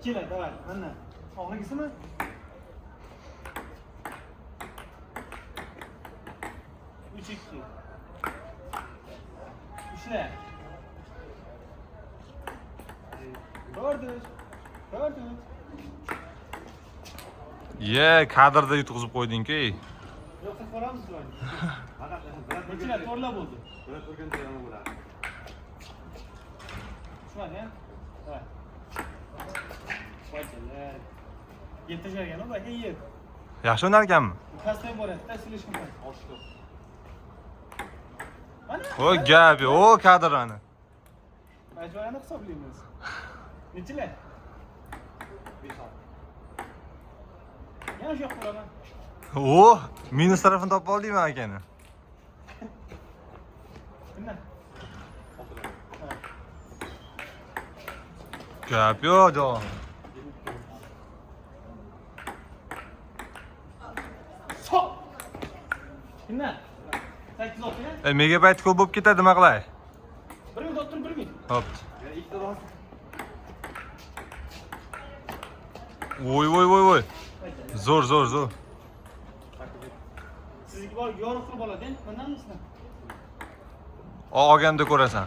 Ikkilar, давай. Mana. Oxirgisimi? Uch ikki. Uchlar. To'rt uch. To'rt uch. Ye, kadrda yutqizib qo'yding-ku. Yo'q, qilib ko'ramiz ularni. Nechilar to'rtlar bo'ldi. Bular turganda yomon bo'ladi. Tushmadi, ya? Давай. Voy. Yetti tashlagan u, aka yeb. Yaxshi o'ynar ekanmi? Pastdan boryapti-da, слишком past. Oshiq. Mana. O gap, o kadr ana. Majburani hisoblaymiz. Nechilar? 5 6. Yana shu yoqqa uraman. O, minus tarafini topib oldingmi akani? Kimdan? 6. Ha. Gap yo'q, jon. Sol. Kimdan? 8 6 ya? E, megabayt ko'p bo'lib ketadi, nima qilay? 1 minut o'tir, 1 minut. Hop. Yana ikkita bor. Voy voy voy voy. Zo'r, zo'r, zo'r. Sizniki bor, yorug' qilib oladi, bundanmi sizdan? Olganda ko'rasan.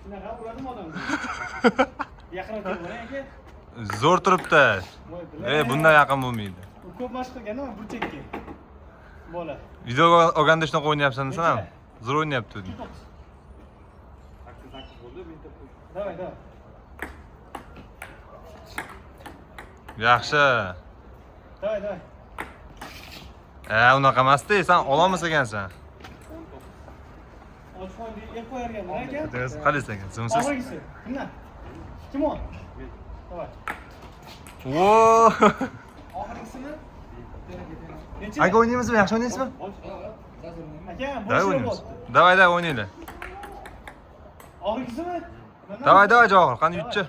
Shunaqa uradimi odamni? Yaqinroq kelib boring aka. Zo'r turibdi. Voy, bila. E, bundan yaqin bo'lmaydi. U ko'p mashq qilgan, burchakka. Bola. Videoga olganda shunaqa o'ynayapsan desam ham. Zo'r o'ynayapti. 9. 8 8 bo'ldi, bitta pul. Давай, давай. Yaxshi. Давай, давай. E, unaqa emasda, sen ololmas ekansan. 10 9. Och qo'ydi, ep qo'yargan aka. Qalaysiz ekan? Zimsiz? Oxirgisi. Kimdan? Kim o? Men. Давай. Vo! Oxirgisimi? Necha? Aka o'ynaymizmi? Yaxshi o'ynaysizmi? Aka, Давай bo'sh o'ynaymiz. bo'lyapti. Давай, давай o'ynaylik. Oxirgisimi? Давай, давай Javohir, qani yutchi.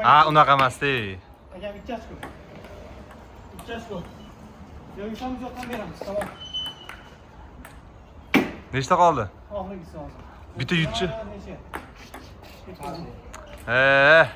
Ha, unaqa emasda. Akam 2 ochko. 2 ochko. Yo'q, ishamiz yo'qdan beramiz. Tamom. Nechta qoldi? Oxirgisi hozir. Bitta yutchi. Necha? He.